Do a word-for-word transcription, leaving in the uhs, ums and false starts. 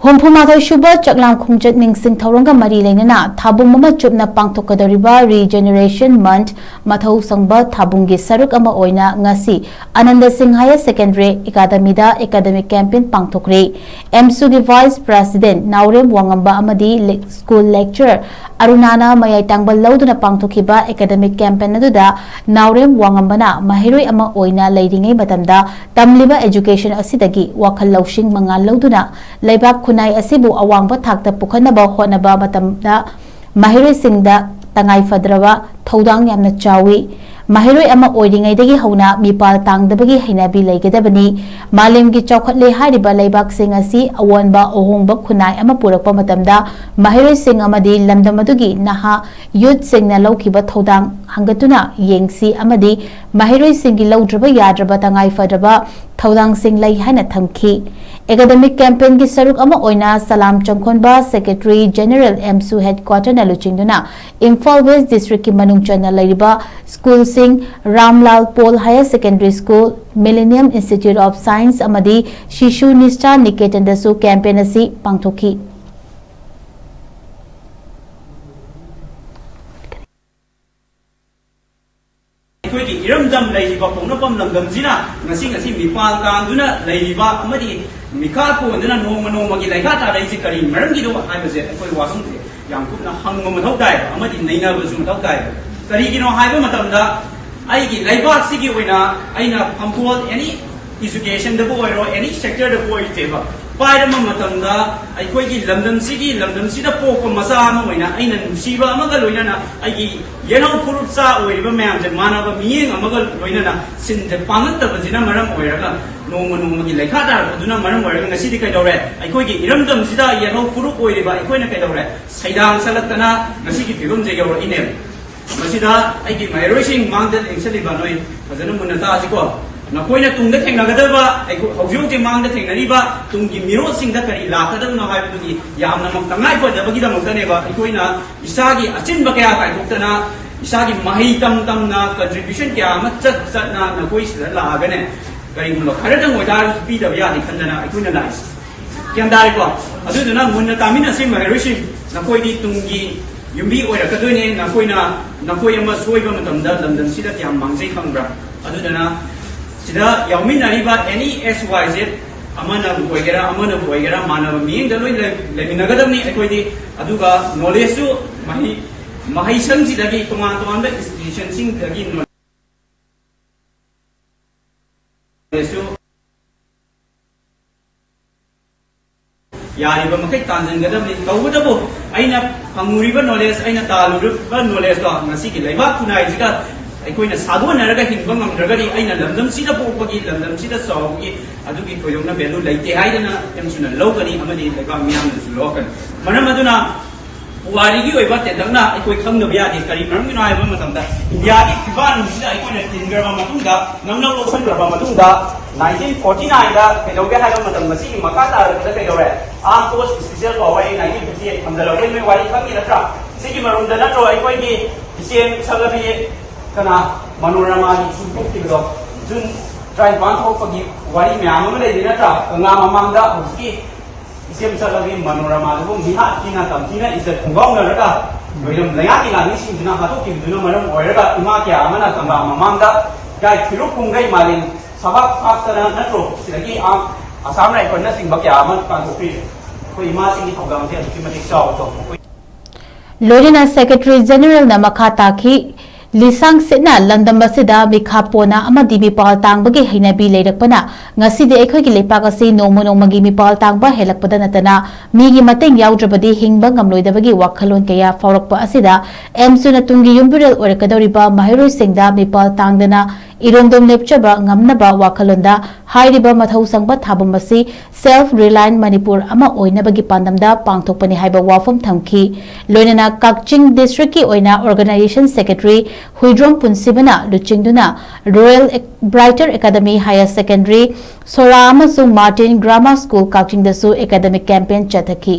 ꯍꯨꯝꯐꯨꯃꯥꯊꯣꯏ ꯁꯨꯕ ꯆꯥꯛꯂꯥꯝ ꯈꯣꯡꯆꯠ ꯅꯤꯡꯁꯤꯡ ꯊꯧꯔꯝꯒ ꯃꯔꯤ ꯂꯩꯅꯅ ꯊꯥꯕꯨꯝ ꯑꯃ ꯆꯨꯞꯅ ꯄꯥꯡꯊꯣꯛꯀꯗꯧꯔꯤꯕ Regeneration Month ꯃꯊꯧ ꯁꯪꯕ ꯊꯥꯕꯨꯝꯒꯤ ꯁꯔꯨꯛ ꯑꯃ ꯑꯣꯏꯅ ꯉꯁꯤ ꯑꯅꯟꯗ ꯁꯤꯡ Higher Secondary Academyꯗ academic campaign ꯄꯥꯡꯊꯣꯛꯈ꯭ꯔꯦ꯫ ꯑꯦꯝꯁꯨꯒꯤ Vice President ꯅꯥꯎꯔꯦꯝ ꯋꯥꯉꯝꯕ ꯑꯃꯗꯤ ꯂꯦ-, school lecturer ꯑꯔꯨꯅꯥꯅ ꯃꯌꯥꯏ ꯇꯥꯡꯕ ꯂꯧꯗꯨꯅ ꯄꯥꯡꯊꯣꯛꯈꯤꯕ academic campaign ꯑꯗꯨꯗ ꯅꯥꯎꯔꯦꯝ ꯋꯥꯉꯝꯕꯅ ꯃꯍꯩꯔꯣꯏ ꯑꯃ ꯑꯣꯏꯅ ꯂꯩꯔꯤꯉꯩ ꯃꯇꯝꯗ ꯇꯝꯂꯤꯕ education ꯑꯁꯤꯗꯒꯤ ꯋꯥꯈꯜ ꯂꯧꯁꯤꯡ ꯃꯉꯥꯜ ꯂꯧꯗꯨꯅ ꯂꯩꯕꯥꯛ ꯈꯨꯟꯅꯥꯏ ꯑꯁꯤꯕꯨ ꯑꯋꯥꯡꯕ ꯊꯥꯛꯇ ꯄꯨꯈꯠꯅꯕ ꯍꯣꯠꯅꯕ ꯃꯇꯝꯗ ꯃꯍꯩꯔꯣꯏꯁꯤꯡꯗ ꯇꯉꯥꯏꯐꯗ꯭ꯔꯕ ꯊꯧꯗꯥꯡ ꯌꯥꯝꯅ ꯆꯥꯎꯏ꯫ ꯃꯍꯩꯔꯣꯏ ꯑꯃ ꯑꯣꯏꯔꯤꯉꯩꯗꯒꯤ ꯍꯧꯅ ꯃꯤꯄꯥꯜ ꯇꯥꯡꯗꯕꯒꯤ ꯍꯩꯅꯕꯤ ꯂꯩꯒꯗꯕꯅꯤ꯫ ꯃꯥꯂꯦꯝꯒꯤ ꯆꯥꯎꯈꯠꯂꯦ ꯍꯥꯏꯔꯤꯕ ꯂꯩꯕꯥꯛꯁꯤꯡ ꯑꯁꯤ ꯑꯑꯣꯟꯕ ꯑꯍꯣꯡꯕ ꯈꯨꯟꯅꯥꯏ ꯑꯃ ꯄꯨꯔꯛꯄ ꯃꯇꯝꯗ ꯃꯍꯩꯔꯣꯏꯁꯤꯡ ꯑꯃꯗꯤ ꯂꯝꯗꯝ ꯑꯗꯨꯒꯤ ꯅꯍꯥ youthꯁꯤꯡꯅ ꯂꯧꯈꯤꯕ ꯊꯧꯗꯥꯡ ꯍꯪꯒꯠꯇꯨꯅ ꯌꯦꯡꯁꯤ ꯑꯃꯗꯤ ꯃꯍꯩꯔꯣꯏꯁꯤꯡꯒꯤ ꯂꯧꯗ꯭ꯔꯕ ꯌꯥꯗ꯭ꯔꯕ ꯇꯉꯥꯏꯐꯗ꯭ꯔꯕ ꯊꯧꯗꯥꯡꯁꯤꯡ ꯂꯩ ꯍꯥꯏꯅ ꯊꯝꯈꯤ꯫ Academic campaignꯒꯤ ꯁꯔꯨꯛ ꯑꯃ ꯑꯣꯏꯅ ꯁꯂꯥꯝ ꯆꯪꯈꯣꯟꯕ Secretary General ꯑꯦꯝꯁꯨ Headquarterꯅ ꯂꯨꯆꯤꯡꯗꯨꯅ ꯏꯝꯐꯥꯜ West Districtꯀꯤ ꯃꯅꯨꯡ ꯆꯟꯅ ꯂꯩꯔꯤꯕ schoolꯁꯤꯡ ꯔꯥꯝꯂꯥꯜ pol Higher Secondary School, Millennium Institute of Science ꯑꯃꯗꯤ ꯁꯤꯁꯨ ꯅꯤꯁ꯭ꯆꯥ ꯅꯤꯀꯦꯇꯟꯗꯁꯨ campaign ꯑꯁꯤ ꯄꯥꯡꯊꯣꯛꯈꯤ꯫ ꯑꯩꯈꯣꯏꯒꯤ ꯏꯔꯝꯗꯝ ꯂꯩꯔꯤꯕ ꯄꯣꯛꯅꯐꯝ ꯂꯝꯗꯝꯁꯤꯅ ꯉꯁꯤ ꯉꯁꯤ ꯃꯤꯄꯥꯟ ꯇꯥꯡꯗꯨꯅ ꯂꯩꯔꯤꯕ ꯑꯃꯗꯤ ꯃꯤꯈꯥ ꯄꯣꯟꯗꯨꯅ ꯅꯣꯡꯃ ꯅꯣꯡꯃꯒꯤ ꯂꯩꯈꯥ ꯇꯥꯔꯛꯏꯁꯦ ꯀꯔꯤ ꯃꯔꯝꯒꯤꯅꯣ ꯍꯥꯏꯕꯁꯦ ꯑꯩꯈꯣꯏ ꯋꯥꯍꯪꯁꯦ ꯌꯥꯝ ꯀꯨꯞꯅ ꯍꯪꯕ ꯃꯊꯧ ꯇꯥꯏ ꯑꯃꯗꯤ ꯅꯩꯅꯕꯁꯨ ꯃꯊꯧ ꯇꯥꯏ꯫ ꯀꯔꯤꯒꯤꯅꯣ ꯍꯥꯏꯕ ꯃꯇꯝꯗ ꯑꯩꯒꯤ ꯂꯩꯕꯥꯛꯁꯤꯒꯤ ꯑꯣꯏꯅ ꯑꯩꯅ ꯐꯝꯐꯣꯜ any educationꯗꯕꯨ ꯑꯣꯏꯔꯣ, any sectorꯗꯕꯨ ꯑꯣꯏꯔꯣ, ꯄꯥꯏꯔꯝꯕ ꯃꯇꯝꯗ ꯑꯩꯈꯣꯏꯒꯤ ꯂꯝꯗꯝꯁꯤꯒꯤ, ꯂꯝꯗꯝꯁꯤꯗ ꯄꯣꯛꯄ ꯃꯆꯥ ꯑꯃ ꯑꯣꯏꯅ ꯑꯩꯅ ꯅꯨꯡꯁꯤꯕ ꯑꯃꯒ ꯂꯣꯏꯅꯅ ꯑꯩꯒꯤ ꯌꯦꯜꯍꯧ ꯐꯨꯔꯨꯞ ꯆꯥ ꯑꯣꯏꯔꯤꯕ ꯃꯌꯥꯝꯁꯦ ꯃꯥꯟꯅꯕ ꯃꯤꯠꯌꯦꯡ ꯑꯃꯒ ꯂꯣꯏꯅꯅ ꯁꯤꯟꯁꯦ ꯄꯥꯡꯉꯛꯇꯕꯁꯤꯅ ꯃꯔꯝ ꯑꯣꯏꯔꯒ ꯅꯣꯡꯃ ꯅꯣꯡꯃꯒꯤ ꯂꯩꯈꯥ ꯇꯥꯔꯛꯄꯗꯨꯅ ꯃꯔꯝ ꯑꯣꯏꯔꯒ ꯉꯁꯤꯗꯤ ꯀꯩꯗꯧꯔꯦ? ꯑꯩꯈꯣꯏꯒꯤ ꯏꯔꯝꯗꯝꯁꯤꯗ ꯌꯦꯜꯍꯧ ꯐꯨꯔꯨꯞ ꯑꯣꯏꯔꯤꯕ ꯑꯩꯈꯣꯏꯅ ꯀꯩꯗꯧꯔꯦ? ꯁꯩꯗꯥꯡ ꯁꯠꯂꯛꯇꯅ ꯉꯁꯤꯒꯤ ꯐꯤꯕꯝꯁꯦ ꯌꯧꯔꯛꯏꯅꯦꯕ꯫ ꯃꯁꯤꯗ ꯑꯩꯒꯤ ꯃꯍꯩꯔꯣꯏꯁꯤꯡ ꯃꯥꯡꯗ ꯂꯦꯡꯁꯜꯂꯤꯕ ꯅꯣꯏ ꯐꯖꯅ ꯃꯨꯟꯅ ꯇꯥꯁꯤꯀꯣ꯫ ꯅꯈꯣꯏꯅ ꯇꯨꯡꯗ ꯊꯦꯡꯅꯒꯗꯕ, ꯑꯩꯈꯣꯏ ꯍꯧꯖꯤꯛ ꯍꯧꯖꯤꯛ ꯃꯥꯡꯗ ꯊꯦꯡꯅꯔꯤꯕ ꯇꯨꯡꯒꯤ ꯃꯤꯔꯣꯜꯁꯤꯡꯗ ꯀꯔꯤ ꯂꯥꯛꯀꯗꯕꯅꯣ ꯍꯥꯏꯕꯗꯨꯒꯤ ꯌꯥꯝꯅꯃꯛ ꯇꯉꯥꯏ ꯐꯗꯕꯒꯤꯗꯃꯛꯇꯅꯦꯕ ꯑꯩꯈꯣꯏꯅ ꯏꯁꯥꯒꯤ ꯑꯆꯤꯟꯕ ꯀꯌꯥ ꯀꯥꯏꯊꯣꯛꯇꯅ, ꯏꯁꯥꯒꯤ ꯃꯍꯩ ꯇꯝ ꯇꯝꯅ, contribution ꯀꯌꯥ ꯑꯃ ꯆꯠ ꯆꯠꯅ ꯅꯈꯣꯏ ꯁꯤꯗ ꯂꯥꯛꯑꯒꯅꯦ, ꯀꯔꯤꯒꯨꯝꯕ ꯈꯔꯗꯪ ꯑꯣꯏꯇꯥꯔꯁꯨ ꯄꯤꯗꯕ ꯌꯥꯗꯦ ꯈꯟꯗꯅ ꯑꯩꯈꯣꯏꯅ ꯂꯥꯛꯏꯁꯦ꯫ ꯒ꯭ꯌꯥꯟ ꯇꯥꯔꯦꯀꯣ? ꯑꯗꯨꯗꯨꯅ ꯃꯨꯟꯅ ꯇꯥꯃꯤꯟꯅꯁꯤ ꯃꯍꯩꯔꯣꯏꯁꯤꯡ, ꯅꯈꯣꯏꯗꯤ ꯇꯨꯡꯒꯤ ꯌꯨꯝꯕꯤ ꯑꯣꯏꯔꯛꯀꯗꯣꯏꯅꯦ꯫ ꯅꯈꯣꯏꯅ, ꯅꯈꯣꯏ ꯑꯃ ꯁꯣꯏꯕ ꯃꯇꯝꯗ ꯂꯝꯗꯝꯁꯤꯗ ꯀꯌꯥꯝ ꯃꯥꯡꯖꯩ ꯈꯪꯕ꯭ꯔꯥ? ꯑꯗꯨꯗꯨꯅ ꯁꯤꯗ ꯌꯥꯎꯃꯤꯟꯅꯔꯤꯕ any X Y Z, ꯑꯃꯅꯕꯨ ꯑꯣꯏꯒꯦꯔꯥ, ꯑꯃꯅꯕꯨ ꯑꯣꯏꯒꯦꯔꯥ, ꯃꯥꯟꯅꯕ ꯃꯤꯠꯌꯦꯡꯗ ꯂꯣꯏ ꯂꯩ-, ꯂꯩꯃꯤꯟꯅꯒꯗꯕꯅꯤ ꯑꯩꯈꯣꯏꯗꯤ꯫ ꯑꯗꯨꯒ ꯅꯣꯂꯦꯖꯁꯨ ꯃꯍꯩ, ꯃꯍꯩꯁꯪꯁꯤꯗꯒꯤ, ꯇꯣꯉꯥꯟ ꯇꯣꯉꯥꯟꯕ ꯏꯟꯁꯇꯤꯇ꯭ꯌꯨꯁꯟꯁꯤꯡꯗꯒꯤ ꯅꯣꯂꯦꯖꯁꯨ ꯌꯥꯔꯤꯕ ꯃꯈꯩ ꯇꯥꯟꯁꯤꯟꯒꯗꯕꯅꯤ꯫ ꯇꯧꯕꯇꯕꯨ ꯑꯩꯅ ꯐꯪꯉꯨꯔꯤꯕ ꯅꯣꯂꯦꯖ, ꯑꯩꯅ ꯇꯥꯜꯂꯨꯔꯤꯕ ꯅꯣꯂꯦꯖꯇꯣ ꯉꯁꯤꯒꯤ ꯂꯩꯕꯥꯛ ꯈꯨꯟꯅꯥꯏꯁꯤꯒ ꯑꯩꯈꯣꯏꯅ ꯁꯥꯒꯣꯟꯅꯔꯒ ꯍꯤꯡꯕ ꯉꯝꯗ꯭ꯔꯒꯗꯤ, ꯑꯩꯅ ꯂꯝꯗꯝꯁꯤꯗ ꯄꯣꯛꯄꯒꯤ, ꯂꯝꯗꯝꯁꯤꯗ ꯆꯥꯎꯕꯒꯤ ꯑꯗꯨꯒꯤ ꯊꯣꯏꯗꯣꯛꯅ ꯚꯦꯂꯨ ꯂꯩꯇꯦ ꯍꯥꯏꯗꯅ ꯑꯦꯝꯁꯨꯅ ꯂꯧꯒꯅꯤ ꯑꯃꯗꯤ ꯂꯩꯕꯥꯛ ꯃꯤꯌꯥꯝꯅꯁꯨ ꯂꯧꯔꯛꯀꯅꯤ꯫ ꯃꯔꯝ ꯑꯗꯨꯅ ꯄꯨꯋꯥꯔꯤꯒꯤ ꯑꯣꯏꯕ ꯇꯦꯟꯇꯛꯅ ꯑꯩꯈꯣꯏ ꯈꯪꯗꯕ ꯌꯥꯗꯦ꯫ ꯀꯔꯤ ꯃꯔꯝꯒꯤꯅꯣ ꯍꯥꯏꯕ ꯃꯇꯝꯗ, ꯏꯟꯗꯤꯌꯥꯒꯤ ꯐꯤꯕꯥꯟꯁꯤꯗ ꯑꯩꯈꯣꯏꯅ ꯇꯤꯟꯈ꯭ꯔꯕ ꯃꯇꯨꯡꯗ, ꯅꯪꯅ ꯂꯧꯁꯤꯟꯈ꯭ꯔꯕ ꯃꯇꯨꯡꯗ, nineteen forty nineꯗ ꯀꯩꯗꯧꯒꯦ ꯍꯥꯏꯕ ꯃꯇꯝꯗ, ꯃꯁꯤꯒꯤ ꯃꯈꯥ ꯇꯥꯔꯛꯄꯗ ꯀꯩꯗꯧꯔꯦ? Armed Force Special Power Act nineteen fifty eight ꯊꯝꯖꯤꯜꯂꯛꯄꯩ ꯅꯣꯏ ꯋꯥꯔꯤ ꯈꯪꯉꯤ ꯅꯠꯇ꯭ꯔꯥ? ꯁꯤꯒꯤ ꯃꯔꯨꯝꯗ ꯅꯠꯇ꯭ꯔꯣ ꯑꯩꯈꯣꯏꯒꯤ ꯏꯆꯦ ꯁꯛꯂꯕꯤ ꯀꯅꯥ, ꯃꯅꯣꯔꯃꯥꯒꯤ ꯏꯁꯨ ꯊꯣꯛꯈꯤꯕꯗꯣ? ꯖꯨꯟ ꯇꯔꯥꯅꯤꯄꯥꯟ ꯊꯣꯛꯄꯒꯤ ꯋꯥꯔꯤ ꯃꯌꯥꯝ ꯑꯃ ꯂꯩꯔꯤ ꯅꯠꯇ꯭ꯔꯥ? ꯀꯪꯂꯥ ꯃꯃꯥꯡꯗ ꯍꯧꯖꯤꯛꯀꯤ ꯏꯆꯦꯝ ꯆꯠꯂꯕꯤ ꯃꯅꯣꯔꯃꯥꯗꯨꯕꯨ ꯃꯤꯍꯥꯠ ꯊꯤꯅ ꯇꯝꯊꯤꯅ ꯏꯖꯠ ꯈꯣꯡꯒꯥꯎꯅꯔꯒ ꯂꯣꯏꯔꯝ ꯂꯩꯉꯥꯛꯀꯤ ꯂꯥꯟꯃꯤꯁꯤꯡꯗꯨꯅ ꯍꯥꯠꯇꯣꯛꯈꯤꯕꯗꯨꯅ ꯃꯔꯝ ꯑꯣꯏꯔꯒ ꯏꯃꯥ ꯀꯌꯥ ꯑꯃꯅ ꯀꯪꯂꯥ ꯃꯃꯥꯡꯗ ꯏꯀꯥꯏ ꯈꯨꯔꯨ ꯀꯨꯝꯒꯩ ꯃꯥꯂꯦꯝ ꯁꯚꯥꯛ ꯐꯥꯛꯇꯅ ꯅꯠꯇ꯭ꯔꯣ ꯁꯤꯗꯒꯤ ꯑꯥ ꯑꯁꯥꯝ ꯔꯥꯏꯐꯜꯅꯆꯤꯡꯕ ꯀꯌꯥ ꯑꯃ ꯇꯥꯟꯊꯣꯛꯄꯤꯔꯤ꯫ ꯑꯩꯈꯣꯏ ꯏꯃꯥꯁꯤꯡꯒꯤ ꯊꯧꯗꯥꯡꯁꯦ ꯑꯗꯨꯛꯀꯤ ꯃꯇꯤꯛ ꯆꯥꯎꯕꯗꯣ ꯑꯩꯈꯣꯏ ꯂꯣꯏꯅꯅ ꯁꯦꯀ꯭ꯔꯦꯇꯔꯤ ꯖꯦꯅꯔꯦꯜꯅ ꯃꯈꯥ ꯇꯥꯈꯤ, ꯂꯤꯁꯥꯡ ꯁꯤꯠꯅ ꯂꯝꯗꯝ ꯑꯁꯤꯗ ꯃꯤꯈꯥ ꯄꯣꯟꯅ ꯑꯃꯗꯤ ꯃꯤꯄꯥꯜ ꯇꯥꯡꯕꯒꯤ ꯍꯩꯅꯕꯤ ꯂꯩꯔꯛꯄꯅ ꯉꯁꯤꯗꯤ ꯑꯩꯈꯣꯏꯒꯤ ꯂꯩꯄꯥꯛ ꯑꯁꯤ ꯅꯣꯡꯃ ꯅꯣꯡꯃꯒꯤ ꯃꯤꯄꯥꯜ ꯇꯥꯡꯕ ꯍꯦꯜꯂꯛꯄꯗ ꯅꯠꯇꯅ ꯃꯤꯒꯤ ꯃꯇꯦꯡ ꯌꯥꯎꯗ꯭ꯔꯕꯗꯤ ꯍꯤꯡꯕ ꯉꯝꯂꯣꯏꯗꯕꯒꯤ ꯋꯥꯈꯜꯂꯣꯟ ꯀꯌꯥ ꯐꯥꯎꯔꯛꯄ ꯑꯁꯤꯗ ꯑꯦꯝꯁꯨꯅ ꯇꯨꯡꯒꯤ ꯌꯨꯝꯕꯤꯔꯦꯜ ꯑꯣꯏꯔꯛꯀꯗꯧꯔꯤꯕ ꯃꯍꯩꯔꯣꯏꯁꯤꯡꯗ ꯃꯤꯄꯥꯜ ꯇꯥꯡꯗꯅ ꯏꯔꯣꯝꯗꯣꯝ ꯂꯦꯞꯆꯕ ꯉꯝꯅꯕ ꯋꯥꯈꯜꯂꯣꯟꯗ ꯍꯥꯏꯔꯤꯕ ꯃꯊꯧ ꯆꯪꯕ ꯊꯥꯕꯝ ꯑꯁꯤ Self Reliant Manipur ꯑꯃ ꯑꯣꯏꯅꯕꯒꯤ ꯄꯥꯟꯗꯝꯗ ꯄꯥꯡꯊꯣꯛꯄꯅꯤ ꯍꯥꯏꯕ ꯋꯥꯐꯝ ꯊꯝꯈꯤ꯫ ꯂꯣꯏꯅꯅ ꯀꯛꯆꯤꯡ ꯗꯤꯁꯇ꯭ꯔꯤꯛꯀꯤ ꯑꯣꯏꯅ ꯑꯣꯔꯒꯅꯥꯏꯖꯦꯁꯟ ꯁꯦꯀ꯭ꯔꯦꯇꯔꯤ ꯍꯨꯏꯗ꯭ꯔꯣꯝ ꯄꯨꯟꯁꯤꯕꯅ ꯂꯨꯆꯤꯡꯗꯨꯅ Royal Brighter Academy Higher Secondary, ꯁꯣꯔꯥ ꯑꯃꯁꯨꯡ ꯃꯥꯔꯇꯤꯟ ꯒ꯭ꯔꯥꯃꯥꯔ ꯁ꯭ꯀꯨꯜ ꯀꯛꯆꯤꯡꯗꯁꯨ ꯑꯦꯀꯥꯗꯃꯤꯛ ꯀꯦꯝꯄꯦꯟ ꯆꯠꯊꯈꯤ꯫